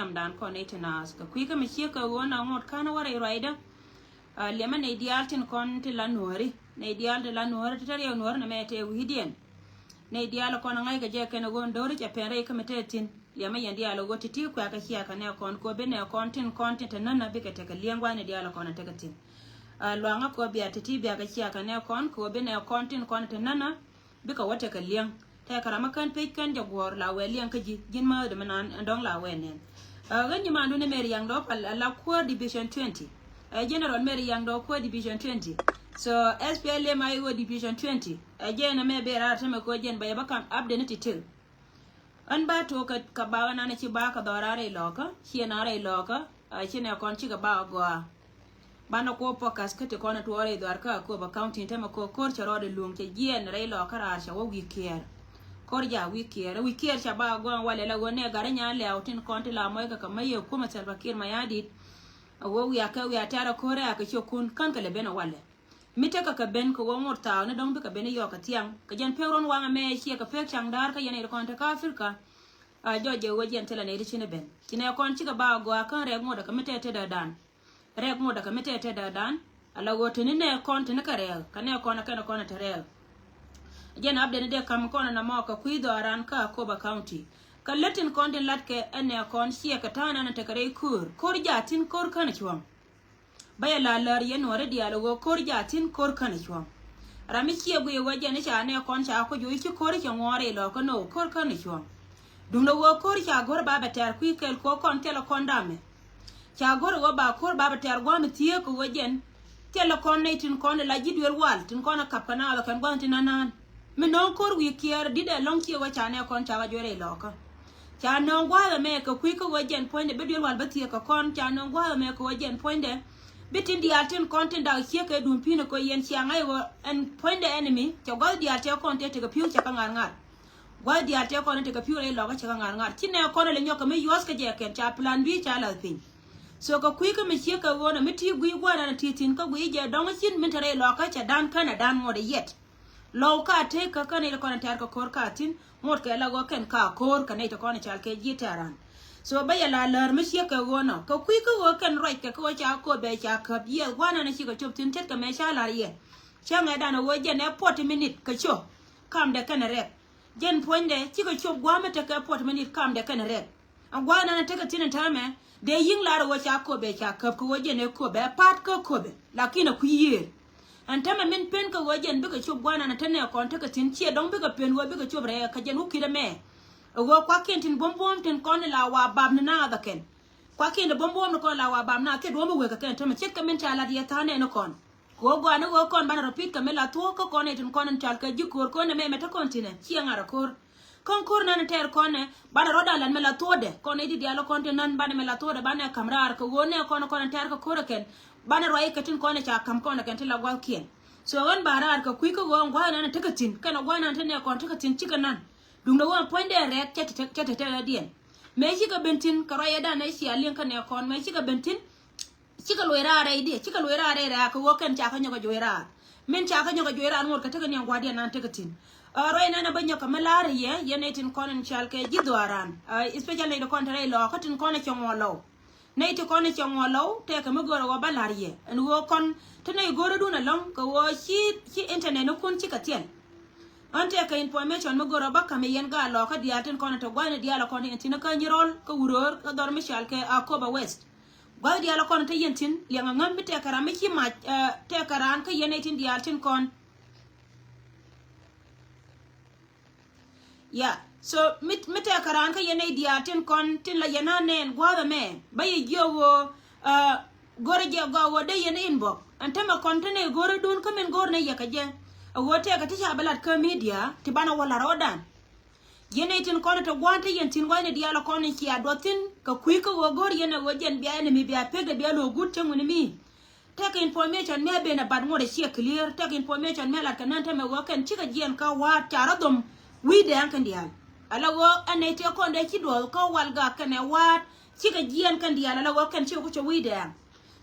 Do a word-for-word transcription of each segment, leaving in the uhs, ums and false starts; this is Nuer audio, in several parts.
Nhiamdan kɔn nɛy ti naath kɛ kui̱ kä mi ciek kɛ ɣöö na ŋot ka̱n wä rɛy ruacdä. Liɛmɛ nɛy diaal tin kɔn ti la nuääri, nɛy diaal ti la nuääri ti te riɛw nuääri nɛmɛ tëë wi̱i̱diɛn. Nɛy diaal kɔn ŋa̱ckɛ jɛ kɛn ɣöö do̱ri cɛ pɛn rɛy kä mi tëë thi̱n. Liɛmɛ yɛn diaal ɣöö ti ti kuɛ kɛ ciɛ kɛ nɛ kɔn kɛ ɣöö bi nɛ kɔn tin kɔn tin te nänä bikɛ tekɛ liɛŋ gua̱thni diaal kɔn tekɛ thi̱n. Luaŋä kɛ ɣöö bia ti ti bia kɛ ciɛ kɛ nɛ kɔn kɛ ɣöö bi nɛ kɔn tin kɔn te nänä bikɛ wä tekɛ liɛŋ. Tɛkɛ ram mi kän pec kän jɛ guɔ̱ɔ̱r la wɛ liɛŋ kä ji̱ ji̱n määthdɛ mi naan ɛn dɔ̱ŋ la wɛ nɛn. Ɣän nyimandu ni Mary Yaŋ Dɔ̱ pal la kuäär division twenty. Ɛ general Mary Yaŋ Dɔ̱ kuäär division twenty. So S P L M I O division twenty. Ɛ jɛn ɛmɛ ben raar tämɛ kɛ jɛn bɛ yɛ bä kam update ni ti̱ti̱. Ɣän ba tuɔɔk kɛ kɛ ba ɣän an ci ba kɛ dhɔr raar rɛy lɔɔkä ciɛ na rɛy lɔɔkä. Ci nɛ kɔn cikɛ ba gɔaa. Banɛ kuɔ pɔkas kä ti kɔn tuɔɔr rɛy dhɔr kä Akobo County tämɛ kɔ ko̱r cɛ rɔɔdɛ luŋ cɛ jiɛɛn rɛy lɔɔkä raar cɛ wä wi̱i̱ kiɛɛr. Ko̱r ja wi̱i̱ kiɛɛr wi̱i̱ kiɛɛr ca ba gɔaa walɛ la ɣöö nɛ gat rɛ nyan lɛw tin kɔn ti la mɔc kɛ kɛ mä yɛ kumɛ Salva Kiir Mayardit. A ɣöö wiaa kɛ wiaa tɛ̈rɛ ko̱r rɛ̈ɛ̈ kɛ ciökun kän kɛ lɛ ben a walɛ. Mi tekɛ kɛ ben kɛ ɣöö ŋot thaak ni dɔ̱ŋ bikɛ ben i̱ yɔɔk kɛ thiaŋ kɛ jɛn pek ruɔ̱n waŋ ɛmɛ ciɛ kɛ pek caŋ da̱a̱r kä yɛn iri kɔn te kä Africa. A jɔc jɛ ɣöö jɛn thilɛ nɛy ti ci ni ben ci nɛ kɔn cikɛ ba gɔaa kän rɛk ŋot ɛ kɛ mi tɛt tetdädan. Rɛk ŋot ɛ kɛ mi tɛt tetdädan. Ala ɣöö te ni nɛ kɔn te ni kɛ rɛɛk kɛ nɛ kɔn ɛ kɛn kɔn ɛ te rɛɛk. Jɛn update ni dee ka̱m kɔn ɛ nɔmɔ kɛ kui̱ dhɔaaran kä Akobo County. Kɛ lät tin kɔn tin latkɛ ɛn nɛ kɔn ciɛ kɛ ta̱a̱ nan ɛ tekɛ rɛy ko̱r ko̱r jaathin ko̱r kän ɛ cuɔ̱ŋ. Bä yɛ la lär yɛn nuɔ̱ɔ̱ri diaal ɣöö ko̱r jaathin ko̱r kän ɛ cuɔ̱ŋ. Ram mi ciɛ guiy ɣöö jɛn i̱ ca nɛ kɔn ca kuc ɣöö i̱ ci ko̱r i̱ cɛ ŋuɔ̱ɔ̱r i̱ lɔ̱ɔ̱kä no̱o̱ ko̱r kän ɛ cuɔ̱ŋ. Duundɛ ɣöö ko̱r ca go̱r ba bɛ tɛ̈r kui̱ kɛl ko̱ kɔn thilɛ kɔn damɛ. Ca go̱r ɣöö ba ko̱r ba bɛ tɛ̈r gua̱a̱m i̱ thieek kɛ ɣöö jɛn thilɛ kɔn nɛy tin kɔn ɛ la ji̱ duël wal tin kɔn ɛ kap kɛ naath ɛ kɛn gua̱a̱m tin anaan. Mi nööŋ ko̱r wi̱i̱ kiɛɛr di̱t ɛlɔ̱ŋ ciɛ ɣöö ca nɛ kɔn ca ɣä juɛr i̱ lɔ̱ɔ̱kä. Ca nööŋ gua̱a̱th ɛmɛ kɛ kui̱ kä ɣöö jɛn puɔ̱nydɛ bi duël wal bä thieek kɛ kɔn ca nööŋ gua̱a̱th ɛmɛ kɛ ɣöö jɛn puɔ̱nydɛ. Bi tin diaal tin kɔn tin dak ciek kɛ duun pi̱n kɛ ɣöö yɛn cia ŋa̱c ɣöö ɛn puɔ̱nydɛ enemy cɛ gua̱th diaal tɛ kɔn tɛ tekɛ pi̱w cɛ kä ŋa̱r ŋa̱r. Gua̱th diaal tɛ kɔn tekɛ pi̱w rɛy lɔkä cɛ kä ŋa̱r ŋa̱r ci nɛ kɔn lɛ nyɔk kɛ mi yuɔth kɛ jɛ kɛn ca plan dui̱ ca lath piny. So kɛ kui̱ kä mi ciek kɛ ɣöö nɔ mi ti gui̱ gua̱a̱r ɛn ti thi̱n kä gui̱ jɛ dɔ̱ŋ cin min te rɛy lɔkä cɛ dan känɛ dan ŋuɔ̱t ɛ yɛt. Lɔw ka tek kä kä nɛy ti kɔn tɛ̈r kɛ ko̱r ka thi̱n ŋot kɛ la ɣöö kɛn ka ko̱r kɛ nɛy ti kɔn cal kɛ ji̱ tɛ̈ran. So bä yɛ la lär mi ciek kɛ ɣöö nɔ kɛ kui̱ kä ɣöö kɛn ruac kɛ kä ɣöö ca ko̱r bɛ ca käp yiɛth gua̱a̱r nan cikɛ cop thi̱n ce̱tkɛ mɛ ca la̱r yɛ. Cä ŋɛ̈tdan ɣöö jɛn ɛ puɔt ti minit kɛ cop. Kamdɛ kɛn rɛk jɛn puɔ̱nydɛ cikɛ cop gua̱a̱r mi tekɛ puɔt ti minit kamdɛ kɛn rɛk. Ɛn gua̱a̱th nan tekɛ thi̱n ɛn täämɛ dee yi̱ŋ lar ɛ ɣöö ca Akobo ca käp kɛ ɣöö jɛn ɛ Akobo ɛ pa̱a̱t kä Akobo lakin ɛ kui̱ yiëër. Ɛn täämɛ min pen kɛ ɣöö jɛn bikɛ cop gua̱a̱th nan te nɛ kɔn tekɛ thi̱n ciɛ dɔ̱ŋ bikɛ pen ɣöö bikɛ cop rɛɛ kɛ jɛn wä ki̱t ɛmɛ. Ɛ ɣöö kuakiɛn tin buɔ̱m buɔ̱m tin kɔn la wa bap ni naath ɛ kɛn. Kuakiɛn ti buɔ̱m buɔ̱m ni kɔn la wa bap naath thil duɔ̱m i̱ wek ɛ kɛn täämɛ ce̱tkɛ min ca lat yɛ tha̱a̱ŋ nɛn ni kɔn. Kɛ ɣöö gɔaa ni ɣöö kɔn banɛ rɔ pi̱t kɛ mi la thuɔ̱k kä kɔn ɛ tin kɔn in cal kɛ ji̱ ko̱o̱r kɔn ɛmɛ mɛ te kɔn thi̱n ɛ ciɛ ŋa̱r ɛ ko̱o̱r. Kä ko̱r nɛn tɛɛr kɔn ɛ banɛ rɔ̱dan lat mɛ la thuɔ̱ɔ̱dɛ kɔn ɛ di diaal kɔn ti nän banɛ mɛ la thuɔ̱ɔ̱dɛ banɛ ka̱m raar kɛ ɣöö nɛ kɔn kɔn tɛɛr kɛ ko̱r ɛ kɛn. Banɛ ruac kɛ tin kɔn ɛ ca ka̱m kɔn ɛ kɛn ti la gua̱thkiɛn. So ɣän ba raar kɛ kui̱ kä ɣöö gua̱a̱th nɛn tekɛ thi̱n kɛn ɛ gua̱a̱th nɛn te nɛ kɔn tekɛ thi̱n cikɛ nän. Duundɛ ɣöö puɔ̱nydɛ rɛɛk cɛ te te te diɛn. Mëë cikɛ ben thi̱n kɛ ruac ɛ dan ɛ cia liŋ kä nɛ kɔn mëë cikɛ ben thi̱n. Cikɛ luɔi raar rɛy diɛ cikɛ luɔi raar rɛy rɛy kɛ ɣöö kɛn ca kä nyɔk a juɔy raar. Min ca kä nyɔk a juɔy raar ŋot kɛ tekɛ niɛŋ gua̱diɛn nan tekɛ thi̱n. Ɛ ruac nan a bä nyɔk kɛ mi la̱r yɛ yɛn nɛy tin kɔn in cal kɛ ji̱ dhuaaran. Ɛ especially nɛy ti kɔn te rɛy lɔɔkä tin kɔn a cɛ ŋuɔ lɔw. Nɛy ti kɔn a cɛ ŋuɔ lɔw tɛkɛ mi go̱o̱rɛ ɣöö bä la̱r yɛ ɛn ɣöö kɔn te nɛy go̱o̱rädun ɛlɔ̱ŋ kɛ ɣöö ci ci internet ni kun cikɛ thiɛl. Ɣän tɛkɛ information mi go̱o̱rɛ bä ka̱m yɛ yɛn gaat lɔɔkä diaal tin kɔn a te gua̱thni diaal a kɔn in thi̱n kä Nyirol kä Wuröör kä dhɔr mi cal kɛ Akobo West. Gua̱th diaal kɔn te yɛn thi̱n liɛŋ aŋäm mi tɛkɛ ram mi ci mac, ɛ, tɛkɛ raan kä yɛn nɛy tin diaal tin kɔn. Ya, so mi, mi tɛkɛ raan kä yɛn nɛy diaal tin kɔn tin la yɛn a nɛn gua̱th ɛmɛ bä yɛ jiök ɣöö, ɛ, go̱rɛ jɛ gɔaa ɣöö dee yɛn inbox. Ɛn tämɛ kɔn te nɛy go̱rädun kä min go̱r nɛy yɛ kɛ jɛ. Ɛ ɣöö tɛkɛ ti ca bi lat kä media ti banɛ wä la̱r ɣɔ̱dan. Yɛn nɛy tin kɔn te gua̱a̱n te yɛn thi̱n gua̱a̱n ni diaal kɔn in cia duɔth thi̱n kɛ kui̱ kä ɣöö go̱r yɛn ɛ ɣöö jɛn bia enemy bia pekdɛ bia lo̱o̱ guut cäŋ wi̱ni mi. Tekɛ information mi a ben a bat ŋot a ciɛ clear tekɛ information mi a lat kɛ nän te mɛ ɣöö kɛn cikɛ jiɛn kä wa̱a̱t ca rɔ dhom wi̱i̱ dɛɛŋ kɛn diaal. Ala ɣöö ɛ nɛy tëë kɔn dee ci duɔth kä wal gak kɛn ɛ wa̱a̱t cikɛ jiɛn kɛn diaal ala ɣöö kɛn cikɛ ku cɛ wi̱i̱ dɛɛŋ.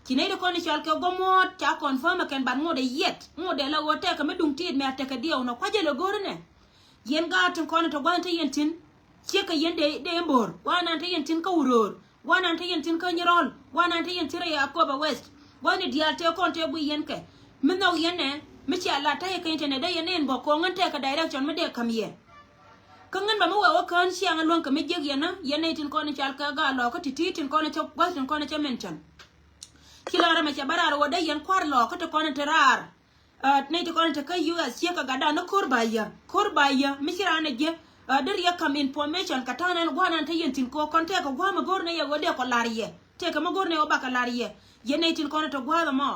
Ci nɛy ti kɔn i̱ cɔal kɛ guɔ̱muɔ̱ɔ̱t ca confirm ɛ kɛn bat ŋot a yɛt ŋot dee la ɣöö tekɛ mi duŋ tiit mɛ a tekɛ diɛw nɔ kua̱c jɛ lɛ go̱o̱r inɛ. Yɛn gaat tin kɔn in te gua̱n te yɛn thi̱n. Ciek kɛ yɛn dee, dee in bo̱o̱r gua̱n nan te yɛn thi̱n kä Wuröör. Gua̱nan te yɛn thi̱n kä Nyirɔl, gua̱nan te yɛn thi̱n rɛy Akoba West. Gua̱ni diaal tëë kɔn tëë guiy yɛn kɛ. Mi nhɔk yɛn nɛ, mi cia lat ta̱yɛ kä internet dee yɛn in bä ko̱ŋ ɣän tëë kɛ direction mi dee ka̱m yɛ. Kä ŋän bä mi wee wä kään ciaŋ luäŋ kɛ mi jiäk yɛn ä, yɛn nɛy tin kɔn i̱ cal kɛ gaa lɔɔkä ti̱ti̱ tin kɔn i̱ cä gua̱th tin kɔn i̱ cä mention. Ci lɔrɛ mɛ cɛ bä raar wä dee yɛn kua̱r lɔɔkä ti kɔn i̱ ti raar. Nɛy ti kɔn i̱ ti kä U S ciek kɛ gatdan ni ko̱r ba yä, ko̱r ba yä mi ci raan ɛ jiɛ. Dee riɛk ka̱m information kɛ ta̱a̱ nan gua̱a̱r nan te yɛn thi̱n ko̱ kɔn tɛk kɛ gua̱a̱r mi go̱o̱r nɛy ɛ ɣöö dee kɔ la̱r yɛ. Tëëkɛ mi go̱o̱r nɛy ɣöö bakɛ la̱r yɛ. Yɛn nɛy tin kɔn i̱ ti gua̱a̱th ɛmɔ.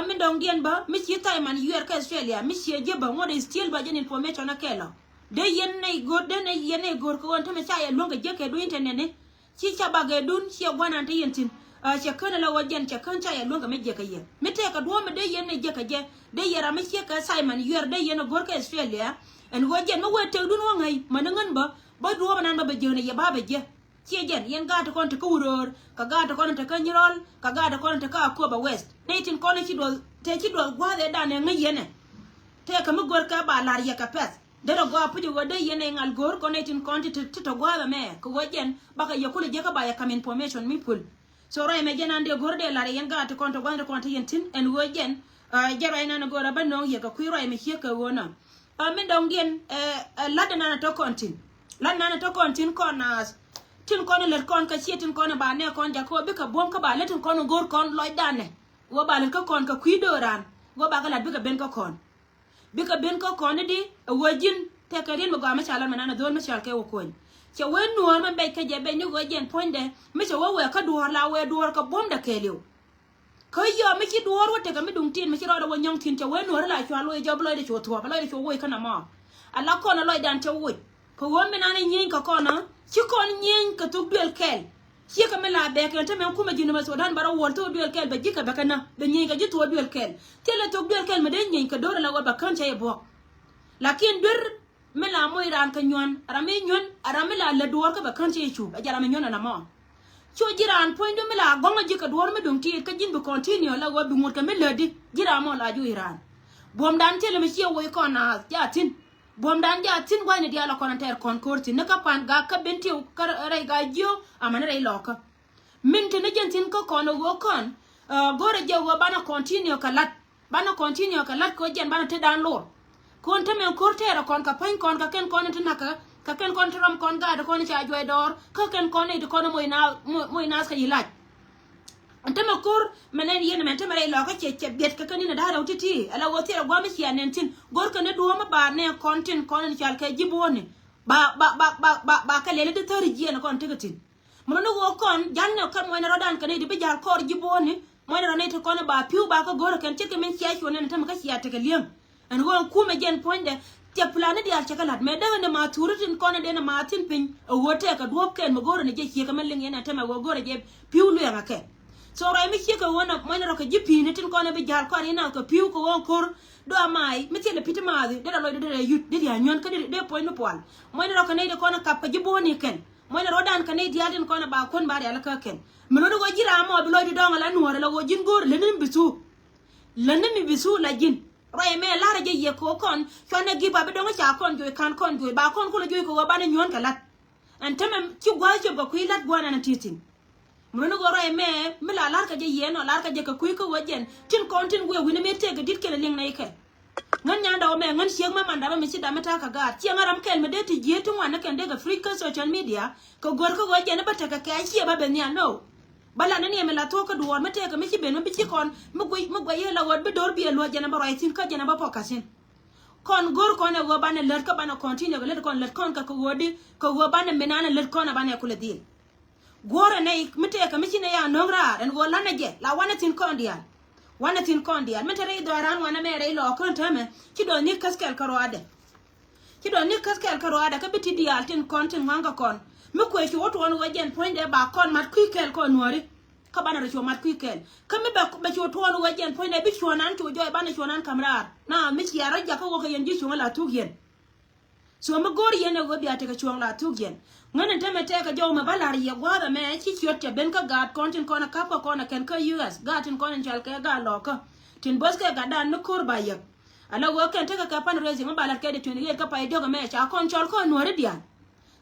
Min dɔ̱ŋdiɛn bä mi ci tha̱a̱c man yuɛɛr kä Australia mi ciɛ ji̱ bä ŋuɔ̱t i̱ still bä jɛn information ɛ kɛɛl ɔ. Dee yɛn nɛy go̱o̱r, dee nɛy yɛn nɛy go̱o̱r kɛ ɣöö ɛn tämɛ ca yɛ luäŋ kɛ jiäk kɛ duun internet ni. Ci ca bak ɛ dun ciɛ gua̱nan te yɛn thi̱n. Cɛ kän ala ɣöö jɛn cɛ kän ca yɛ luäŋ kɛ mi jiäk kɛ yɛ. Mi tɛɛkɛ duɔ̱ɔ̱p mi dee yɛn nɛy jiäk kɛ jɛ. Dee yɛn ram mi ciɛ kɛ Simon yuɛɛr dee yɛn ɛ go̱o̱r kä Australia. Ɛn ɣöö jɛn mi wee tëk dun wä ŋäc mäni ŋän bä. Bä duɔ̱ɔ̱p ɛnan bä bɛ jiäk ni yɛ ba bɛ jiäk. Ciɛ jɛn yɛn gaat ti kɔn ti kä Wuröör kɛ gaat ti kɔn ti kä Nyirɔl kɛ gaat ti kɔn ti kä Akoba West. Nɛy tin kɔn ci duɔth te ci duɔth gua̱a̱th ɛ dan ɛ ŋäc yɛn ɛ. Tëëkɛ mi go̱o̱r kɛ ba la̱r yɛ kɛ pɛth. Derɛ gɔaa puc ɛ ɣöö dee yɛn ɛ ŋal go̱o̱r kɔn nɛy tin kɔn ti ti ti tɔ gua̱a̱th ɛmɛ kɛ ɣöö jɛn bakɛ yɛ kulɛ jiäk kä ba yɛ ka̱m information mi puɔl. So ruac mɛ jɛn an dee go̱r dee lar yɛn gaat ti kɔn ti gua̱n ti kɔn ti yɛn thi̱n ɛn ɣöö jɛn. Jɛ ruac nan go̱r a bä nööŋ yɛ kɛ kui̱ ruac mɛ ciek kɛ ɣöö nɔ. Min dɔ̱ŋdiɛn lat nan a tɔ kɔn thi̱n. Lat nan a tɔ kɔn thi̱n kɔn a tin kɔn lät kɔn kä ciɛ tin kɔn ba nɛ kɔn jakä ɣöö bikɛ buɔ̱m kä ba lät tin kɔn go̱r kɔn lɔcdan nɛ. Ɣöö ba lät kä kɔn kɛ kui̱ do̱ran ɣöö ba kɛ lat bikɛ ben kä kɔn. Bikɛ ben kä kɔn i̱di ɛ ɣöö ji̱n tɛkɛ riet mi gɔaa mi ca lat mi nan a dho̱o̱l mi cɔal kɛ wä kuɔny. Cɛ wee nuɔɔr mi bɛc kä jɛ bɛc ni ɣöö jɛn puɔ̱nydɛ mi cɛ wee wɛɛ kä duɔ̱ɔ̱r la wee duɔ̱ɔ̱r kɛ buɔ̱mdɛ kɛɛliw. Kä yɔɔ mi ci duɔ̱ɔ̱r wä tekɛ mi duŋ ti̱i̱t mi ci rɔɔdɛ wä nyɔ̱ŋ thi̱n cɛ wee nuɔɔr la cua luɔc jɔp lɔcdɛ cu thuɔ̱ɔ̱p lɔcdɛ cu woc kä nɔmɔ. Ala kɔn a lɔcdan cɛ woc kɛ ɣöö mi nan a nyieny kɛ kɔn ɔ ci kɔn nyieny kɛ thok duël kɛɛl. Ciekɛ mi la bɛɛk ɛn te mɛn kumɛ ji̱ numɛ Sudan bɛ rɔ wuɔl thok duël kɛl bɛ ji̱ kɛ bɛ kɛ na bɛ nyieny kɛ ji̱ thok duël kɛl. Thilɛ thok duël kɛl mi dee nyieny kɛ do̱r ala wä bɛ kän cɛ yɛ buɔ̱k. Lakin duer mi la moc raan kɛ nyuan ram mi nyuan ram mi la lät duɔ̱ɔ̱r kä bɛ kän cɛ yɛ cup ɛ jɛ ram mi nyuan ɛn amɔ. Cu ji̱ raan puɔ̱ny du mi la gɔ̱ŋ a ji̱ kɛ duɔ̱ɔ̱r mi duŋ tiit kä ji̱n bi continue la wä bi ŋut kɛ mi lätdi ji̱ raan mɔ la juc raan. Buɔ̱mdan thilɛ mi ciɛ woc kɔn naath ca thi̱n. Buɔ̱mdan jaa thi̱n gua̱thni diaal a kɔn a tɛɛr kɔn ko̱r thi̱n ni kä pan gak kä ben tiw kä rɛy gak jiö amäni rɛy lɔkä. Min te ni jɛn thi̱n kä kɔn a ɣöö kɔn go̱rɛ jɛ ɣöö banɛ continue kɛ la̱t. Banɛ continue kɛ la̱t kɛ ɣöö jɛn banɛ tetdan lor. Kɔn te mɛn ko̱r tɛɛr a kɔn kɛ pa̱ny kɔn kɛ kɛn kɔn ti nakä kɛ kɛn kɔn ti rɔm kɔn gaat kɔn ca juɔc dɔɔr kä kɛn kɔn nɛy ti kɔn moc naath moc naath kä yi lac. Ɛn tämɛ ko̱r mɛn ɛn yɛn mɛn tämɛ rɛy lɔkä cɛ cɛ biɛt kɛ kɛ ni̱n ɛ da̱a̱ rɛw ti̱ti̱ ɛla ɣöö thil ɛ gua̱a̱m mi cia nɛn thi̱n go̱r kɛn ni duɔ̱ɔ̱m mi ba nɛn kɔn tin kɔn in cal kɛ ji̱ bo̱o̱ni. Ba ba ba ba ba ba kɛ lɛl i̱ di thäri jiɛn kɔn tekɛ thi̱n. Mɛn ni ɣöö kɔn ja̱l ni kɛn muɔ̱ny ni rɔ̱dan kɛn i̱ di bi ja̱l kɔɔr ji̱ bo̱o̱ni. Muɔ̱ny ni rɔ̱ nɛy ti kɔn in ba pi̱w ba kä go̱r kɛn ce̱tkɛ min cia cuɔ̱n nɛn tämɛ kä cia tekɛ li̱eŋ. Ɛn ɣöö ɛn kumɛ jɛn puɔ̱nydɛ. Tiɛ plan ni diaal cɛ kɛ la̱t mɛ dee ni ma thuri tin kɔn in dee ni ma thi̱n piny. Ɛ ɣöö tɛɛkɛ duɔ̱ɔ̱p kɛn mi go̱o̱rɛ ni jɛ ciekɛ mɛ liŋ yɛn ɛ tämɛ ɣöö go̱o̱rɛ jɛ pi̱w luɛɛŋ ɛ kɛ. So ruac mi ciekɛ ɣöö nɔ muɔ̱ny ni rɔ kɛ ji̱ pi̱i̱ni tin kɔn in bi ja̱l kɔn in nath kɛ pi̱w kɛ ɣöö ko̱r. Dɔa mac mi thilɛ pi̱t ti maathi dee rɔ lɔcdɛ dee rɔ yut dee ria̱ nyuän kä dee puɔ̱ny ni pual. Muɔ̱ny ni rɔ kɛ nɛy ti kɔn in kap kɛ ji̱ bo̱o̱ni kɛn. Muɔ̱ny ni rɔ̱dan kɛ nɛy diaal tin kɔn in ba kuän ba rial kä kɛn. Mi lo̱ni ɣöö ji̱ ram mɔ bi lɔcdi dɔ̱ŋ ala nuɔ̱ɔ̱r ala ɣöö ji̱n go̱o̱r lätni mi bi thuk. Lätni mi bi thuk la ji̱n. Ruac ɛmɛ la̱rä jɛ yɛ ko̱ kɔn cuanɛ gip a bi dɔ̱ŋ ca kɔn juɔc ka̱n kɔn juɔc ba kɔn kulɛ juɔc kɛ ɣöö banɛ nyuɔ̱ɔ̱n kɛ la̱t. Ɛn tämɛ ci gua̱a̱th cop kɛ kui̱ la̱t gua̱a̱r ɛn ti̱i̱ thi̱n. Mi lo̱ni ɣöö ruac ɛmɛ mi la la̱rkɛ jɛ yɛ nɔ la̱rkɛ jɛ kɛ kui̱ kä ɣöö jɛn tin kɔn tin guiɛ wi̱ni mëë tëëk kɛ di̱t kɛl ɛ liŋ nɛy kɛ. Ŋän nyandɛ wä mɛ ŋän ciek mɛ mandapä mi ci dam mi ta̱a̱ kɛ gaat ciɛ ŋä ram kɛl mi dee ti jiee ti ŋuan ni kɛn dee kɛ fridge kä social media. Kɛ go̱r kä ɣöö jɛn i̱ bä tekɛ kɛ a ciɛ bä ben nhial no. Bä la ni niɛm in la thuɔ̱k kä duɔ̱ɔ̱r mi tëëkɛ mi ci ben mi bi ci kɔn mi guic mi guic i̱ la ɣöö bi do̱r bi ɛ luɔ̱c jɛn a bä ruac thi̱n kä jɛn a bä pɔk ka̱thi̱n. Kɔn go̱r kɔn ɛ ɣöö banɛ lät kä banɛ continue kɛ lät kɔn lät kɔn kɛ kɛ ɣöö di kɛ ɣöö banɛ min an ɛ lät kɔn a banɛ kulɛ dhil. Guɔ̱rɛ nɛy mi tëëkɛ mi ci nɛy a nöŋ raar ɛn ɣöö la̱nɛ jɛ la wanɛ thi̱n kɔn diaal. Wanɛ thi̱n kɔn diaal mi te rɛy dhɔaaran wanɛ mɛ rɛy lɔɔk kään täämɛ ci dɔ̱ɔ̱n ni käth kɛl kä ruaadɛ. Ci dɔ̱ɔ̱n ni käth kɛl kä ruaadɛ kä bi ti diaal tin kɔn tin ŋɔ̱a̱ŋ kɛ kɔn mi kuɛ cu wä tuɔɔn ɣöö jɛn puɔ̱nydɛ ba kɔn mat kui̱ kɛl kɔn nuääri. Kä banɛ rɔ cu mat kui̱ kɛl kä mi bɛ cu tuɔɔn ɣöö jɛn puɔ̱nydɛ bi cuɔ̱ɔ̱ŋ an cu jɔɔy banɛ cuɔ̱ɔ̱ŋ an ka̱m raar na mi cia rɔ jakä wä kɛ yɛn ji̱ cuŋä la thuk yɛn. So mi go̱o̱r yɛn ɛ ɣöö bia tekɛ cuɔ̱ɔ̱ŋ la thuk yɛn. Ŋän in tämɛ tɛkɛ jɔw mɛ bä la̱r yɛ gua̱a̱th ɛmɛ ci ciöt cɛ ben kä gaat kɔn tin kɔn ɛ ka̱p kä kɔn ɛ kɛn kä U S gaat tin kɔn in cɔal kɛ gaat lɔɔkä. Tin bo̱th kɛ gatdan ni ko̱r ba yäk. Ala ɣöö kɛn tekɛ kɛ pan raising mi ba la̱t kɛ di twenty eight kä pay diɔ̱k ɛmɛ ca kɔn cɔl kɔn nuääri diaal.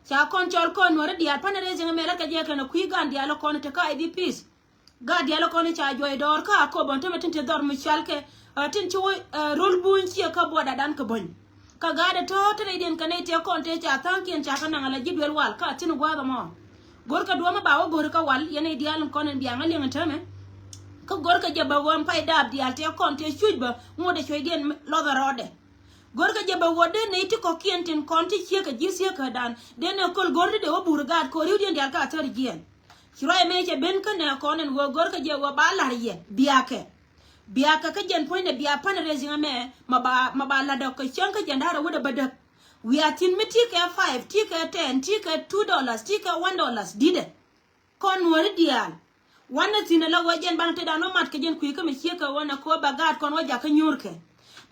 Ca kɔn cɔl kɔn Nuäri diaal, fundraising ɛmɛ latkɛ jɛ kɛn kui̱ gan diaal kɔn te kä I D Ps. Gaat diaal kɔn ca juɔc dɔɔr kä Akobo, tämɛ tin te dhɔr mi cɔalkɛ, ɛ, tin ci wä, ɛ, rol buny ciɛ kä buɔdadan kɛ buny. Kä gaat ɛ tɔ̱ te rɛydiɛn kɛ nɛy tëë kɔn tëë ca tha̱a̱ŋkiɛn ca kɛ naŋ ala ji̱ duel wal kä a thi̱n gua̱a̱th ɛmɔ. Go̱rkɛ duɔ̱ɔ̱mä ba wä go̱ri kä wal, yɛn nɛy diaal in kɔn in biaŋä liŋ in täämɛ. Kä go̱rkɛ jɛ bä ɣöö ɛn pay daap diaal tëë kɔn tëë cuc bä ŋot ɛ cuɔ̱cdiɛn lɔthɛ rɔɔdɛ. Go̱rkɛ jɛ bä ɣöö dee nɛy ti kɔ̱kiɛn tin kɔn ti ciek kɛ ji̱ thieekädan dee nɛ köl go̱r ti dee wä bur gaat kɛ ɣöö ri̱wdiɛn diaal kä a thäri jiɛn. Ci ruac ɛmɛ cɛ ben kä nɛ kɔn ɛn ɣöö go̱rkɛ jɛ ɣöö ba la̱r yɛ biakɛ. Biakɛ kä jɛn puɔ̱nydɛ bia fundraising ɛmɛ ma ba, ma ba la̱t dɔk kɛ cäŋ kä jɛn da̱rɛ wut ɛ bädäk. Wiaa thi̱n mi ti̱i̱ kɛ five, ti̱i̱ kɛ ten, ti̱i̱ kɛ two dollars, ti̱i̱ kɛ one dollars di̱tdɛ. Kɔn Nuäri diaal. Wanɛ thi̱n ala wä jɛn banɛ tetdan wä mat kɛ jɛn kui̱ kä mi ciek kɛ wä nɛ kɛ wä bɛ gaat kɔn wä jakä nyuurkɛ.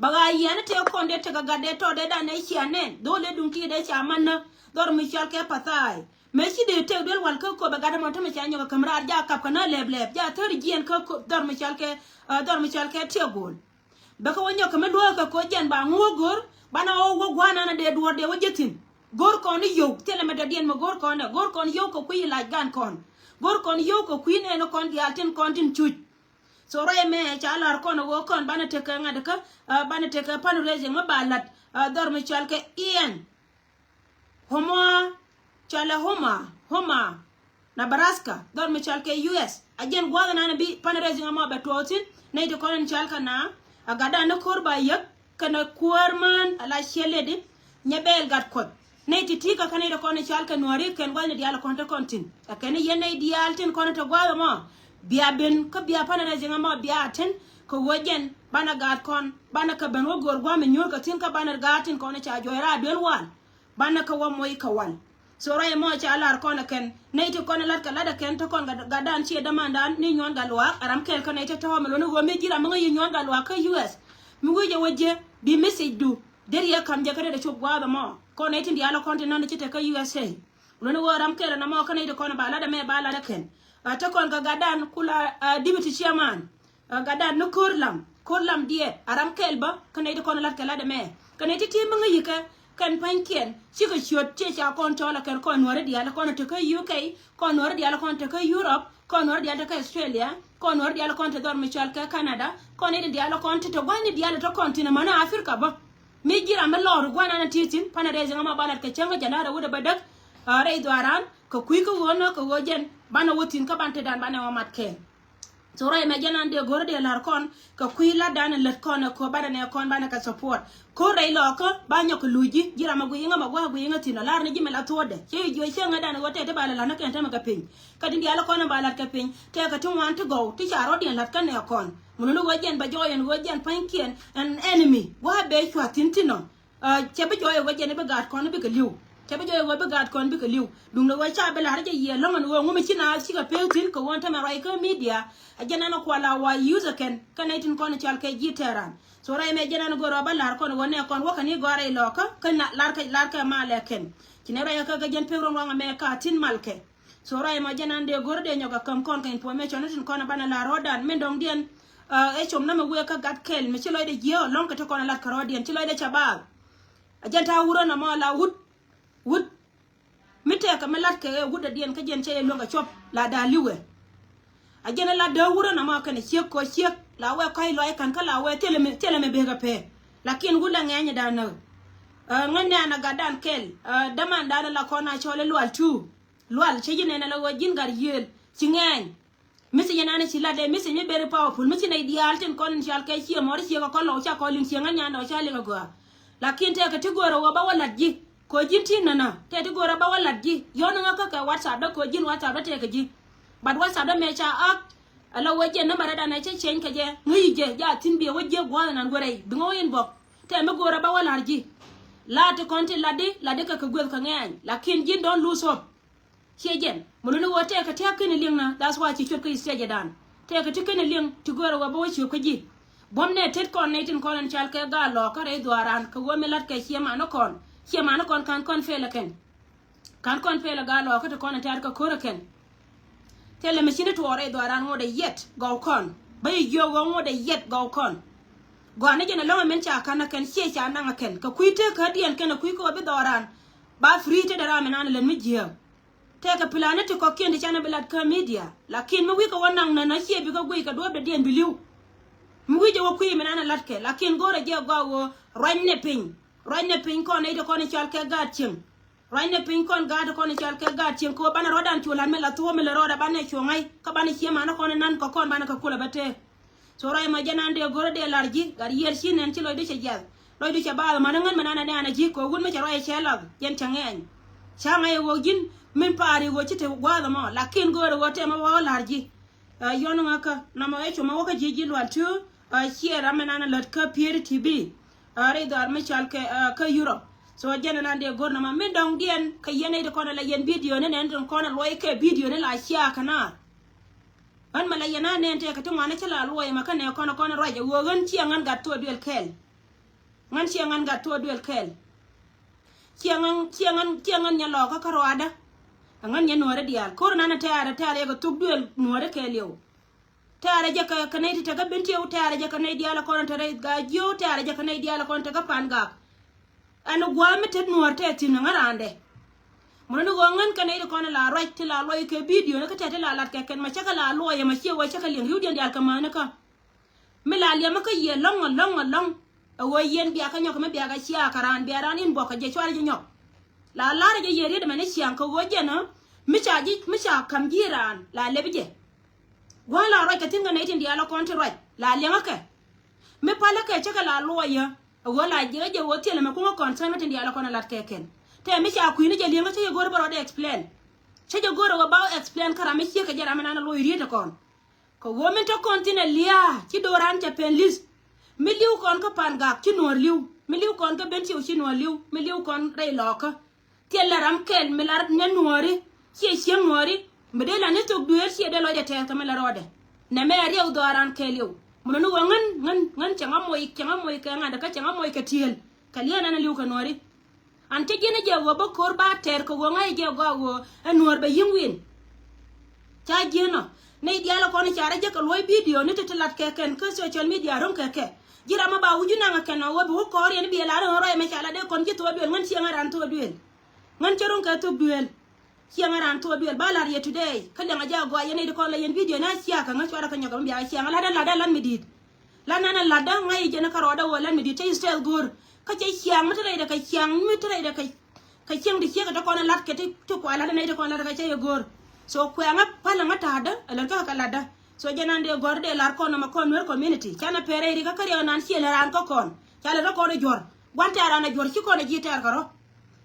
Bɛ ɣaa yiɛn tëë kɔn dee tekɛ gat dee tɔt dee dan ɛ cia nɛn. Dho̱o̱l dee duŋ ti dee ca man nä. Dhɔr mi cɔalkɛ Pathai. Mëë ci dee tek duel wal kä Akobo gat ɛmɔ tämɛ ca nyɔk ɛ käm raar ja kap kɛ nä lɛp lɛp. Ja thäri jiɛn kä Akobo dhɔr mi cɔalkɛ, ɛ, dhɔr mi cɔalkɛ Tiɛgo̱o̱l. Bɛ kɛ wä nyɔk kɛ mi luɔ̱ɔ̱k kɛ koc jɛn ba ŋuɔ̱k go̱r, banɛ wä wä gua̱a̱r nanɛ dee duɔ̱ɔ̱r dee wä ji̱ thi̱n. Go̱r kɔn i̱ yio̱w, thilɛ mɛ dɔ̱diɛn mɛ go̱r kɔn ɛ, go̱r kɔn yio̱w kɛ kui̱ i̱ lac gan kɔn. Go̱r kɔn yio̱w kɛ kui̱ nɛɛni kɔn diaal tin kɔn tin cuc. So ruac ɛmɛ ca la̱r kɔn ɛ ɣöö kɔn banɛ tekɛ ŋa̱t kä, ɛ, banɛ tekɛ fundraising mi ba la̱t, ɛ, dhɔr mi cɔalkɛ Ian. Omaha, cɔalɛ Omaha, Omaha, Nebraska, dhɔr mi cɔalkɛ U S. A jɛn gua̱a̱th ɛnan bi fundraising ɛmɔ bɛ tuɔɔk thi̱n, nɛy ti kɔn in cɔalkɛ na, a gatdan ni ko̱r ba yäk, kɛnɛ kuäär mään a la ciɛ ledi, nyɛ bɛɛl gat Kuɔth. Nɛy ti ti̱i̱ kä kä nɛy ti kɔn in cɔalkɛ Nuääri kɛn gua̱thni diaal kɔn te kɔn thi̱n. Ɛ kɛn yɛn nɛy diaal tin kɔn te gua̱a̱th ɛmɔ, bia ben, kä bia fundraising ɛmɔ bia thi̱n, kɛ ɣöö jɛn, banɛ gaat kɔn, banɛ kɛ ben wä go̱o̱r gua̱a̱th mi nyuur kɛ thi̱n kä banɛ gaat tin kɔn ca juɔc raar duel wal. Banɛ kɛ wä moc kɛ wal. So ruac ɛmɔ ca lar kɔn ɛ kɛn. Nɛy ti kɔn ɛ lat kɛ lat ɛ kɛn te kɔn gat, gatdan ciɛ dämandan ni Nyuɔn Gatluak. Ɛ ram kɛl kä nɛy te tɔ̱ mi luɔ̱ni ɣöö mi ji̱ ram mi ŋäc yi Nyuɔn Gatluak kä U S. Mi wi̱c ɛ wä jiɛ. Bi message du. Deri yɛ ka̱m jɛ kä dee cop gua̱a̱th ɛmɔ. Kɔn nɛy tin diaal ɛ kɔn ti nɔn ci te kä U S A. Luɔ̱ni ɣöö ram kɛl ɛn ɛmɔ kä nɛy ti kɔn ɛ ba lat ɛmɛ ba lat ɛ kɛn. Ɛ te kɔn kɛ gatdan kula, ɛ, deputy chairman. Ɛ, gatdan ni ko̱r lam, ko̱r lam diɛɛt, a ram kɛl bä, kä nɛy ti kɔn lat kɛ lat ɛmɛ. Kä nɛy ti ti mi ŋäc yi kɛ, kɛn pa̱nykiɛn, cikɛ ciöt, ciɛ ca kɔn cɔl ɛ kɛn kɔn Nuääri diaal, kɔn te kä U K, kɔn Nuääri diaal kɔn te kä Europe, kɔn Nuääri diaal te kä Australia, kɔn Nuääri diaal kɔn te dhɔr mi cɔal kɛ Canada, kɔn nɛy ti diaal kɔn te te gua̱thni diaal te kɔn thi̱n ɛ män Africa bä. Mi ji̱ ram mi lɔɔr gua̱n an a ti thi̱n, fundraising ɛmɔ ba lat kɛ cäŋ kä January wut ɛ bädäk, ɛ, rɛy dhuaaran, kɛ kui̱ kä ɣöö nä kɛ ɣöö jɛn, banɛ wä thi̱n kä ban tetdan banɛ wä mat kɛɛl. So ruac ɛmɛ jɛn an dee go̱r dee la̱r kɔn kɛ kui̱ latdan in lät kɔn ɛ ko̱ banɛ nɛ kɔn banɛ kɛ support. Ko̱r rɛy lɔɔkä ba nyɔk kɛ luc ji̱, ji̱ ram ɛ guiy iŋä mɛ gua̱a̱k guiy iŋä thi̱n ɔ, lar ni ji̱ mɛ la thuɔ̱ɔ̱dɛ. Cä ji̱ jiöc cä ŋädan ɛ ɣöö tɛt ti ba lɛ la̱t ni kɛn tämɛ kɛ piny. Kä tin diaal kɔn ɛ ba la̱t kɛ piny tɛɛkɛ ti ŋuan ti gɔw ti ca rɔ̱diɛn la̱t kä nɛ kɔn. Mun ni ɣöö jɛn bɛ jɔɔy ɛn ɣöö jɛn pa̱nykiɛn ɛn enemy gua̱a̱k bɛ cua thi̱n thi̱n ɔ. Ɛ, cɛ bi jɔɔc ɛ ɣöö jɛn bi gaat kɔn bikɛ li̱w. Cɛ bi jɔɔc ɛ ɣöö bi gaat kɔn bikɛ li̱w. Duundɛ ɣöö ca bi la̱r jɛ yiëë lɔ̱ŋ ɛn ɣöö ŋu mi ci naath cikɛ pek thi̱n kɛ ɣöö ɛn tämɛ ruac kä media. Ɛ jɛn ɛn kual a wa use ɛ kɛn kä nɛy tin kɔn cɔal kɛ ji̱ tɛɛran. So ruac ɛmɛ jɛn ɛn go̱o̱r ɔ bä la̱r kɔn ɣöö nɛ kɔn wäkɛ ni gɔ̱a̱r rɛy lɔɔkä kä na la̱r kɛ, la̱r kɛ malɛ kɛn. Ci nɛ ruac ɛ kä kɛ jɛn pek ruɔ̱n waŋ ɛmɛ ka thi̱n malkɛ. So ruac ɛmɔ jɛn an dee go̱r dee nyɔk a käm kɔn kɛ information ni tin kɔn a banɛ la rɔɔdan min dɔ̱ŋdiɛn, ɛ, ɛ com namɛ wëë kä gat kɛl mi ci lɔcdɛ jiääk ɛlɔ̱ŋ kɛ ti kɔn a lat kɛ rɔɔdiɛn ci lɔcdɛ ca baal. A jɛn ta̱a̱ wurä namɔ la wut, wut. Mi tɛɛkɛ mi lat kɛ ɛ wut dɔ̱diɛn kä jɛn cɛ yɛ luäŋ kɛ cuɔp la da̱a̱ li̱wɛ. A jɛn a lat däär wurä namɔ kɛnɛ ciek kɔ ciek la wɛ kɔ̱a̱c lɔc ka̱n kä la wɛ thilɛ mi, thilɛ mi bekɛ pɛɛ. Lakin wut la ŋɛɛnyɛ da̱a̱ näk. Ɛ, ŋäc nɛɛn a gatdan kɛl, ɛ, dämandan la kɔn a cɔl i̱ lual tuur. Lual cä ji̱ nɛn ala ɣöö ji̱n gat yiëël ci ŋɛɛny. Message ɛnan ci lat ɛ message mi very powerful. Message nɛy diaal tin kɔn in cal kɛ cië mɔr cië kɛ kɔn lɔw ca kɔn liŋ cië ŋän nyan dɔw ca liŋ a gɔaa. Lakin tɛkɛ ti go̱o̱rä wä ba wä lat ji̱. Kɛ ji̱n ti nänä tɛkɛ ti go̱o̱rä ba wä lat ji̱. Yɔn ŋä kä kɛ WhatsApp dä kɛ ji̱n WhatsApp dä tɛkɛ ji̱. But WhatsApp dä mɛ ca ak. Ala wä jɛ number dan ɛ cä change kɛ jɛ ŋäc jɛ ja thi̱n biɛ wä jiɛ gua̱a̱th nan wä rɛy bi ŋä wä inbox. Tɛkɛ mi go̱o̱rä ba wä lar ji̱. La ti kɔn ti lat di lat di kɛ kɛ gueth kɛ ŋɛɛny. Lakin ji̱n don't lose hope. Ciɛ jɛn mɛ luni wä tɛkɛ ti a keni liŋ na, that's why ci cuɔp kä stage dan. Tɛkɛ ti keni liŋ ti görɛ wä bä wä ciöp kä ji̱. Buɔ̱m nɛ tet kɔn nɛ tin kɔn ɛn cal kɛ gaa lɔɔkä rɛy dhuaaran kɛ wä mi lat kɛ ciɛ man kɔn. Ciɛ man kɔn kan kɔn fail ɛ kɛn. Kan kɔn fail ɛ gaa lɔɔkä ti kɔn ɛn tɛ̈r kɛ ko̱r ɛ kɛn. Thilɛ mi cini tuɔɔr rɛy dhuaaran ŋot ɛ yɛt gɔw kɔn. Bä yi jiök ɣöö ŋot ɛ yɛt gɔw kɔn. Gɔaa ni jɛn ɛlɔ̱ŋ ɛmɛn ca ka̱n ɛ kɛn ciɛ ca naŋ ɛ kɛn kɛ kui̱ tëk kädiɛn kɛn ɛ kui̱ kɛ wä bi dhɔɔran. Ba free te dɛ ram ɛnan lät mi jiääk. Tɛkɛ plan ni ti kɔ̱kiɛn ti canɛ bi lat kä media. Lakin mi wi̱i̱ kɛ wä naŋ nä nä ciɛ bikɛ guic kɛ duɔ̱ɔ̱pdɛ diɛn bi li̱w. Mi wi̱i̱ jɛ wä kui̱ mi nan ɛ latkɛ. Lakin go̱o̱rɛ jɛ gɔaa ɣöö ruacnɛ piny. Ruacnɛ piny kɔn nɛy ti kɔn i̱ cɔal kɛ gaat cieŋ. Ruacnɛ piny kɔn gaat ti kɔn i̱ cɔal kɛ gaat cieŋ kɛ ɣöö banɛ rɔ̱dan cu la̱t mi la thuɔ̱ɔ̱ mi lɛ rɔɔdɛ banɛ cuɔ̱ŋ ŋa̱c. Kä banɛ cie manä kɔn inan kɛ kɔn banɛ kɛ kulɛ bä tëë. So ruac mɔ jɛ nan dee go̱rä dee lar ji̱ gat yiëër ci nɛn ci lɔcdu cɛ jiath. Lɔcdu cɛ baath mani ŋän mi nan anɛ an a ji̱ kɛ ɣöö wut mi cɛ ruac cɛ lath jɛn cɛ ŋɛɛny. Ca ŋa̱c ɛ ɣöö ji̱n min pa̱a̱r i̱ ɣöö ci te gua̱a̱th ɛmɔ lakin go̱o̱rɛ ɣöö tɛmɛ wä ɣä lar ji̱. Ɛ yɔn ŋäkä namɔ ɛ cumɛ wä kä ji̱ ji̱ lual tuur. Ɛ ciɛ ram mi nan a lät kä Pieri T V. Ɛ rɛy dhɔaar mi cal kɛ ɛ kä Europe. So jɛn nan dee go̱r namɔ min dɔ̱ŋ diɛn kɛ yɛn ɛ ti kɔn a la yɛn bidio ni nɛn tin kɔn a luɔc kɛ bidio ni la cia kɛ naar. Ɣän mɛ la yɛn a nɛn tëëkɛ ti ŋuan cä la luɔc ɛmɛ kä nɛ kɔn kɔn ruac ɛ ɣöö ɣän ciɛ ŋän gat thuɔɔk duël kɛɛl. Ŋän ciɛ ŋän gat thuɔɔk duël kɛɛl. Ciɛ ŋän ciɛ ŋän ciɛ ŋän nyɛ lɔɔkä kä ruaadä. Ɛ ŋän nyɛ nuɔ̱ɔ̱ri diaal ko̱r nan tɛ̈ɛ̈rɛ tɛ̈ɛ̈rɛ yɛ kɛ thuk duël nuɔ̱ɔ̱ri kɛɛl yɛw. Tɛ̈ɛ̈rɛ jɛ kɛ kɛ nɛy ti tekɛ ben tiɛw tɛ̈ɛ̈rɛ jɛ kɛ nɛy diaal ɛ kɔn te rɛy gaa jiöw tɛ̈ɛ̈rɛ jɛ kɛ nɛy diaal ɛ kɔn tekɛ pan gak. Ɛn gua̱a̱ mi tet nuɔ̱ɔ̱r tɛth thi̱n ŋä raandɛ. Mun ni ɣöö ŋän kɛn nɛy ti kɔn la ruac ti la luɔc kɛ bidio ni kä tɛt ti la lat kɛ kɛn ma cä kɛ la luɔc ɛmɔ ciɛ wä cä kɛ liɛŋ riwdiɛn diaal kɛ mäni kä. Mi la liɛmä kä yiëë lɔ̱ŋ ɔ lɔ̱ŋ ɔ lɔ̱ŋ. Ɛ ɣöö yɛn bia kɛ nyɔk mi bia kɛ cia kɛ raan bia raan in buɔk kɛ jɛ cuarɛ jɛ nyɔk. La la̱rä jɛ yiëë riet ɛmɛ ni ciaŋ kɛ ɣöö jɛn ɔ mi ca ji̱ mi ca ka̱m ji̱ raan la lɛpi jɛ. Gua̱a̱ la ruac kɛ thi̱n kɛ nɛy tin diaal ɔ kɔn ti ruac la liɛŋä kɛ. Mi palä kɛ cä kɛ la luɔyä. Ɛ ɣöö la jiɛkä jɛ ɣöö thilɛ mɛ kuŋä concern kä tin diaal ɛ kɔn ɛ lat kɛ kɛn. Tɛ mi ca kui̱ni jɛ li̱eŋä cä jɛ go̱o̱r bä rɔɔdɛ explain. Cä jɛ go̱o̱r ɛ ɣöö ba wä explain kä ram mi ciek kɛ jɛ ram mi nan ɛ loc riet ɛ kɔn. Kɛ ɣöö min te kɔn thin ɛ lia̱a̱ ci do̱ran cɛ pen li̱th. Mi li̱w kɔn kä pan gak ci nuɔ̱ɔ̱r li̱w. Mi li̱w kɔn kä ben ciw ci nuɔ̱ɔ̱r li̱w. Mi li̱w kɔn rɛy lɔɔkä. Thilɛ ram kɛl mi la nyɛ nuɔ̱ɔ̱ri ciɛ cieŋ nuɔ̱ɔ̱ri. Mi dee la ni thok dueer ciɛ dee lɔcdɛ tɛɛth kɛ mi la rɔɔdɛ. Nɛmɛ a riɛw dhɔaaran kɛɛl yɛw. Mun ni ɣöö ŋän ŋän ŋän cɛ ŋa moc cɛ ŋa moc kɛ ŋa̱t kä cɛ ŋa moc kɛ tiëël. Kɛ liɛn ɛn a li̱w kɛ nuɔ̱ɔ̱ri. An cä jiɛn a jɛ ɣöö bä ko̱r ba tɛɛr kɛ ɣöö ŋa̱c jɛ gɔaa ɣöö ɛ nuɔ̱ɔ̱r bɛ yi̱ŋ wi̱n. Ca jiɛn ɔ nɛy diaal ɛ kɔn i̱ ca rɔ jek kɛ luɔ̱c bidio ni ti ti lat kɛ kɛn kä social media ro̱ŋ kɛ kɛ. Ji̱ ram ɛ ba wi̱c ji̱ naŋ ɛ kɛn ɔ ɣöö bi wä kɔɔr yɛn bi ɛ lar ɛn ruac ɛmɛ ca lat dee kɔn ji̱ thuɔɔk duël ŋän ciɛ ŋän ran thuɔɔk duël. Ŋän cä ro̱ŋ kɛ thuɔɔk duël. Ciɛ ŋän ran thuɔɔk duël ba lar yɛ today kä liɛŋ a jɛ a gɔaa yɛn nɛy ti kɔn la yɛn bidio ni a ciakä ŋä cuarɛ kɛ nyɔk ɛmɛ bia ciaŋ ɛ lat ɛn lat ɛn lat mi di̱i̱t. Lat nan ɛ latdä ŋa̱c yɛ jɛn kä rɔɔdä ɣöö lat mi di̱i̱t cä Israel go̱o̱r. Kä cɛ ciaŋ mi te rɛydɛ kɛ ciaŋ mi te rɛydɛ kɛ. Kɛ cieŋ ti ciek kɛ te kɔn ɛ lat kɛ ti ti kuay lat ɛ nɛy ti kɔn lat kɛ cä yɛ go̱o̱r. So kuɛŋä pälɛ ŋä ta̱a̱dä ɛ lät kä kɛ latdä. So jɛ nan dee gɔ̱r dee lar kɔn nɔmɔ kɔn Nuer community canɛ pɛr rɛy ri kä kä riɛk nan ciɛ lɛ raan kä kɔn. Ca lɛ rɔ kɔn ɛ juɔ̱r gua̱n tɛ̈r ran ɛ juɔ̱r ci kɔn ɛ ji̱ tɛ̈r kɛ rɔ.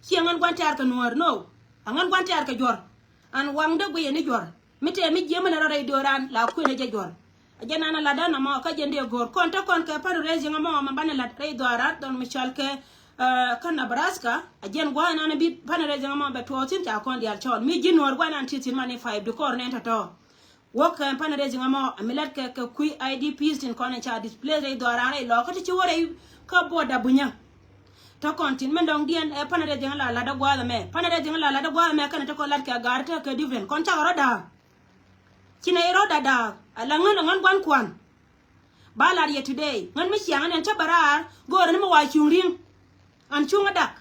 Ciɛ ŋän gua̱n tɛ̈r kɛ Nuäär no. Ɛ ŋän gua̱n tɛ̈r kɛ juɔ̱r. An waŋdä guiyɛ ni juɔ̱r. Mi tɛɛ mi jiämä ni rɔ rɛy do̱ran la kuënɛ jɛ juɔ̱r. A jɛ nan a latdä nɔmɔ kä jɛ ndee go̱o̱r kɔn te kɔn kɛ fundraising ɛmɔ ma banɛ lat rɛy dhɔaran dhɔn mi cɔal kɛ kä Nebraska. A jɛn gua̱a̱th nan bi fundraising ɛmɔ bɛ tuɔɔk thi̱n ca kɔn diaal cɔɔl mi ji̱ nuɔɔr gua̱a̱th nan ti thi̱n mani five di kɔr nɛn tɔ̱tɔ̱. Wä kɛ fundraising ɛmɔ a mi lat kɛ kɛ kui̱ I D Ps tin kɔn in ca displace rɛy dhɔaran rɛy lɔɔk kä ti ci wä rɛy kä border Bunyä. Te kɔn tin min dɔŋ diɛn ɛ fundraising la latdä gua̱a̱th ɛmɛ fundraising la latdä gua̱a̱th ɛmɛ kɛn te kɔn lat kɛ ga̱r te kɛ different kɔn cakɛ rɔ da̱a̱k. Ci nɛy rɔ̱ da̱da̱a̱k a la ŋän a ŋän gua̱n kua̱n. Ba lar yɛ today ŋän mi ciaŋ ɛn ɛn cä bä raar go̱o̱rä ni mi wa cuŋ ri̱ŋ. An cuŋ a dak.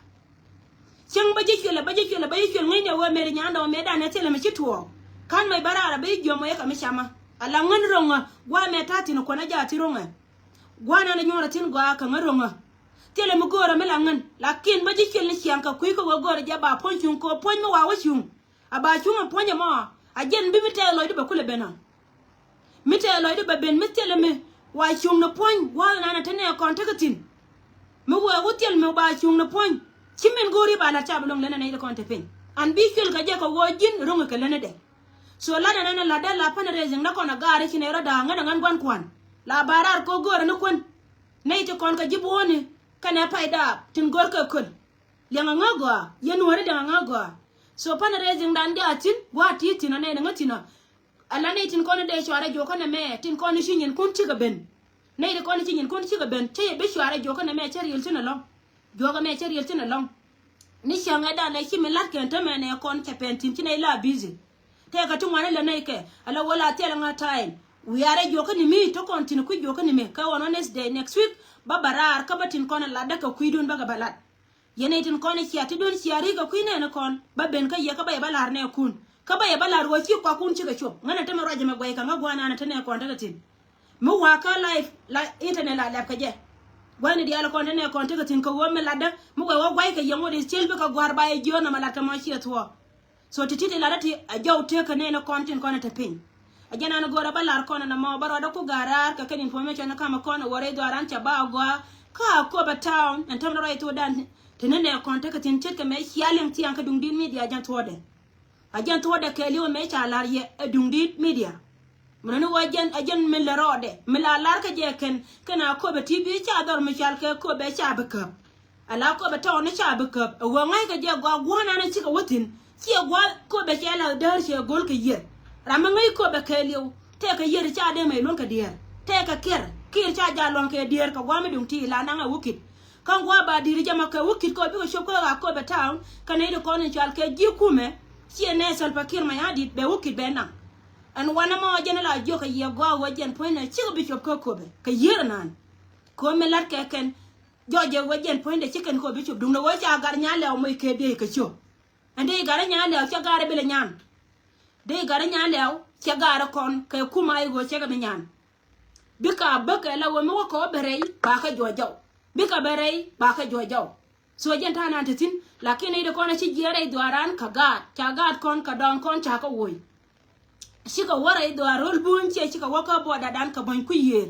Cäŋ bä ji̱ cuɛl a bä ji̱ cuɛl a bä ji̱ cuɛl ŋäcnɛ wee meri nyandɛ wä meri danɛ thilɛ mi ci tuɔɔk. Ka̱n mɛc bä raar a bä ji̱ jiɔam wee kɛ mi camä. A la ŋän ro̱ŋä gua̱a̱ mɛ ta̱a̱ thi̱n kuɔ̱n a jaathin ro̱ŋɛ. Gua̱a̱ nan a nyuɔ̱ɔ̱rä thi̱n gɔaa kɛ ŋän ro̱ŋä. Thilɛ mi go̱o̱rä mi la ŋän lakin bä ji̱ cuɛl ni ciaŋ kɛ kui̱ kä wee go̱o̱rä jɛ ba puɔ̱ny cuŋ kɛ wee puɔ̱ny mi wa wä cuŋ. A ba cuŋ a puɔ̱ny ɛmɔ a jɛn bi mi tɛth lɔcdu bɛ kulɛ ben ɔ. Mi tɛth lɔcdu bɛ ben mi thilɛ mi wa cuŋ ni puɔ̱ny gua̱a̱th nan a te nɛ kɔn tekɛ thi̱n. Mi wee wä thil mi ba cuŋ ni puɔ̱ny ci min go̱o̱ri ba la̱t ca bi lo̱ŋ länä nɛy ti kɔn te piny. An bi cuël kɛ jɛ kɛ ɣöö ji̱n ro̱ŋ kɛ länädɛ. So latdɛ nan a latdä la fundraising dä kɔn a gaari ci nɛy rɔ da̱a̱ŋ ŋän a ŋän gua̱n kua̱n. La ba raar kɛ ɣöö go̱o̱rä ni kuän. Nɛy ti kɔn kɛ ji̱ buɔ̱ɔ̱ni kɛnɛ pay daap tin go̱r kɛ köl. Liɛŋ a ŋä gɔaa yɛn nuɔ̱ɔ̱ri liɛŋ a ŋä gɔaa. So fundraising dan jaa thi̱n gua̱a̱ ti thi̱n a nɛy ni ŋä thi̱n a. Ala nɛy tin kɔn dee cuarɛ juɔkä nɛmɛ tin kɔn ci nyinkun cikɛ ben. Nɛy ti kɔn ci nyinkun cikɛ ben cä yɛ bi cuarɛ juɔkä nɛmɛ cä riël thi̱n ɛlɔ̱ŋ. Juɔkä mɛ cä riël thi̱n ɛlɔ̱ŋ. Ni cäŋɛ danɛ ci mi la̱t kɛn tämɛ nɛ kɔn cɛ pɛn thi̱n ci nɛy la busy. Tëëkɛ ti ŋuani lɛ nɛy kɛ ala wä la thilɛ ŋä time. Wiarɛ juɔkä ni mi te kɔn thi̱n kui̱ juɔkä ni mi kɛ ɣɔn Wednesday next week. Bä bɛ raar kä bä tin kɔn ɛ latdä kɛ kui̱dun bä kɛ bɛ lat. Yɛn nɛy tin kɔn i̱ cia ti duun cia ri̱k kɛ kui̱ nɛɛni kɔn ba ben kä yɛ kä ba yɛ ba la̱r nɛɛkun. Kä ba yɛ ba la̱r wä ci kuakun cikɛ cop ŋän ɛ te mɛ ruac ɛmɛ guɛy kaŋä gua̱a̱r naan ɛ te nɛɛkɔn tekɛ thi̱n. Mi wa̱a̱ kä live la internet la lɛp kɛ jɛ. Gua̱a̱r ni diaal kɔn te nɛɛkɔn tekɛ thi̱n kɛ ɣöö mi latdä mi wɛ wä gua̱y kɛ yɛ ŋot i̱ ciel bikɛ gua̱a̱r ba yɛ jiöör nɔmɔ lat kɛ mɔ ciɛ thuɔ̱ɔ̱k. So ti ti ti lat ti a jɔw tëëk kɛ nɛɛni kɔn tin kɔn ɛ te piny. A jɛn an go̱o̱rä ba lar kɔn ɛn ɛmɔ ba rɔɔdä ku ga̱a̱r raar kɛ kɛn information kamɛ kɔn ɛ wä rɛy dhɔaaran ca ba a gɔaa. Kä a Akobo town ɛn tämdɛ rɔy thokdan te ni nɛ kɔn tekɛ thi̱n ce̱tkɛ mɛ cia liŋ thiaŋ kä Duŋdi̱t Media jɛn thuɔ̱ɔ̱dɛ. A jɛn thuɔ̱ɔ̱dɛ kɛɛliw mɛ ca lar yɛ ɛ Duŋdi̱t Media. Mɛ ni wä jɛn a jɛn mi lɛ rɔɔdɛ mi la lar kä jɛ kɛn kɛn a Akobo T V ca dhɔr mi cal kɛ Akobo ca bi käp. Ala Akobo town ni ca bi käp ɛ ɣöö ŋa̱ckɛ jɛ gɔaa gua̱a̱r naan cikɛ wä thi̱n. Ciɛ gua̱a̱r Akobo cɛ la däär cɛ go̱l kɛ yiër. Ram mi ŋäc Akobo kɛɛliw tɛkɛ yiër ca dee mɛ luɔ̱ŋ kɛ diɛɛr. Tɛkɛ kiɛr kiɛr ca jaa luɔ̱ŋ kɛ diɛɛr kɛ gua̱a̱r mi duŋ ti la naŋ ɛ wä ki̱t. Kä gua̱a̱r ba di̱i̱r jɛ mɛ kɛ wä ki̱t kɛ bikɛ cop kä Akobo town kɛ nɛy ti kɔn in cɔal kɛ ji̱ kumɛ. Ciɛ nɛy Salva Kiir Mayardit bɛ wä ki̱t bɛ naŋ. Ɛn wanɛ mɔ jɛn la jiök kɛ yɛ gɔaa ɣöö jɛn puɔ̱nydɛ cikɛ bi cop kä Akobo kɛ yiër naan. Kɛ ɣöö mi la̱t kɛ kɛn jɔc jɛ wee jɛn puɔ̱nydɛ ci kɛn kɛ ɣöö bi cop duundɛ ɣöö ca gat Nyalɛw moc kɛ dee kɛ ciök. Ɛn dee gat Nyalɛw cɛ gat bi lɛ nyan. Dee gat Nyalɛw cɛ gat kɔn kɛ kum a i̱ ɣöö cɛ kɛ bi nyan. Bikɛ a bäkɛ la ɣöö mi wä kɛ wä bɛ rɛy ba kɛ juɔc jɔw. Bikɛ bɛ rɛy ba kɛ juɔc jɔw. So jɛn ta̱a̱ nan te thi̱n lakin i̱ di kɔn a ci jiɛɛr rɛy dhuaaran kɛ gaat ca gaat kɔn kɛ dɔɔŋ kɔn ca kɛ woc. Cikɛ wä rɛy dhuaar ro̱l buny ciɛ cikɛ wä kä buɔdadan kɛ buɔ̱ny kui̱ yiëër.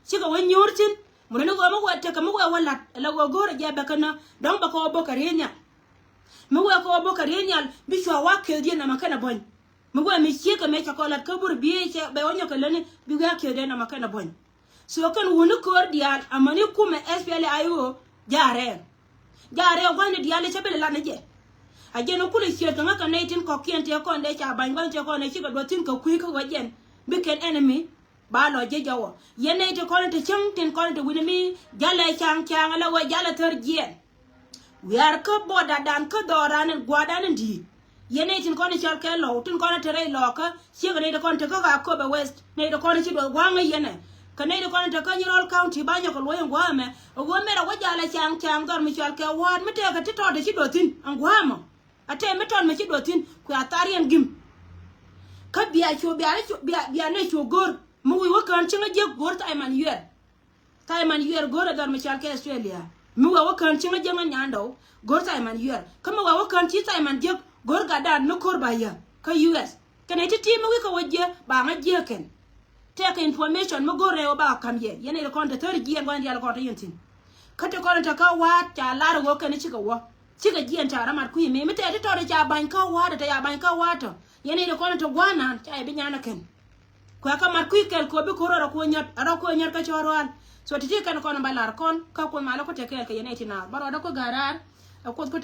Cikɛ wä nyuur thi̱n. Mun ni ɣöö mi wɛ tekɛ mi wɛ wä la̱t la ɣöö go̱o̱rɛ jɛ bɛ kä nä dɔ̱ŋ bɛ kɛ wä bok kɛ riee nhial. Mi wɛ kɛ wä bok kɛ riee nhial bi cua wä keth diɛn nɔmɔ kɛnɛ buɔ̱ny. Mi wɛ mi ciek kɛ mɛ cɛ kɔ la̱t kä bur biee cɛ bɛ wä nyɔk kɛ lätni bi wä keth diɛn nɔmɔ kɛnɛ buɔ̱ny. So kɛn wuni ko̱o̱r diaal amäni kumɛ S P L A I O jaarɛ. Jaarɛ gua̱ni diaal cä bi lɛ lat ni jɛ. A jɛn kulɛ ciöt kɛ ŋä kɛ nɛy tin kɔ̱kiɛn tëë kɔn dee ca ba̱ny gua̱ni tëë kɔn dee cikɛ duɔth thi̱n kɛ kui̱ kä wä jɛn. Bi kɛn enemy ba lɔ jiɛ jɔwɔ. Yɛn nɛy ti kɔn te cäŋ tin kɔn te wi̱ni mi jalɛ ca̱ŋ ca̱ŋ ala wä jalɛ thär jiɛn. Wiaar kä bɔdadan kä dhɔran in gua̱dan in di̱i̱t. Yɛn nɛy tin kɔn cɔl kɛ lɔw tin kɔn te rɛy lɔɔkä. Ciek nɛy ti kɔn te kä Akobo West nɛy ti kɔn ci duɔth gua̱a̱ŋä yɛnɛ. Kɛ nɛy ti kɔn te kä Nyirol County ba nyɔk kɛ luɔ̱c in gua̱a̱mɛ. A ɣöö mɛr a wä jal a ca̱ŋ ca̱ŋ dhɔr mi cɔl kɛ wa̱a̱t mi tɛɛkɛ ti tɔɔt ti ci duɔth thi̱n in gua̱a̱mɔ. A tɛɛ mi tɔɔt mi ci duɔth thi̱n kuɛ a thar yɛn gi̱m. Kä bia cu bia bia bia nɛ cu go̱r mi wi̱i̱ wä kään cieŋä jiäk go̱r Simon Yuɛɛr. Simon Yuɛɛr go̱o̱rɛ dhɔr mi cɔal kɛ Australia. Mi wee wä kään cieŋä jiäk ŋä nyandɔw go̱o̱r Simon Yuɛɛr. Kä mi wee wä kään ci Simon jiäk go̱o̱r gatdan ni ko̱r ba yä kä U S. Kɛnɛ ti ti mi wi̱i̱ kɛ wä jiäk ba ŋä jiäk kɛn. Tɛkɛ information mi go̱o̱r rɛw ba kam yɛ yɛn ɛ kɔn te thäri jiɛn kɔn dial kɔn te yɛn thi̱n. Kä te kɔn te kä wa̱a̱t ca lar wä kɛn cikɛ wä. Cikɛ jiɛn ca ramat kui̱ mi mi tɛk ti tɔt ca ba̱ny kä wa̱a̱t te ca ba̱ny kä wa̱a̱t tɔ. Yɛn ɛ kɔn te gua̱a̱n naan ca yɛ bi nyan ɛ kɛn. Kuɛ kä mat kui̱ kɛl kɛ ɣöö bi ko̱r rɔ kuɛ nyɔt rɔ kuɛ nyɔt kä cɔɔr rual. So ti ti kɛn kɔn ba lar kɔn kä kuoth malä ku te kɛɛl kɛ yɛn ɛ ti naath ba rɔɔdä ku ga̱raar. Ɛ kuoth ku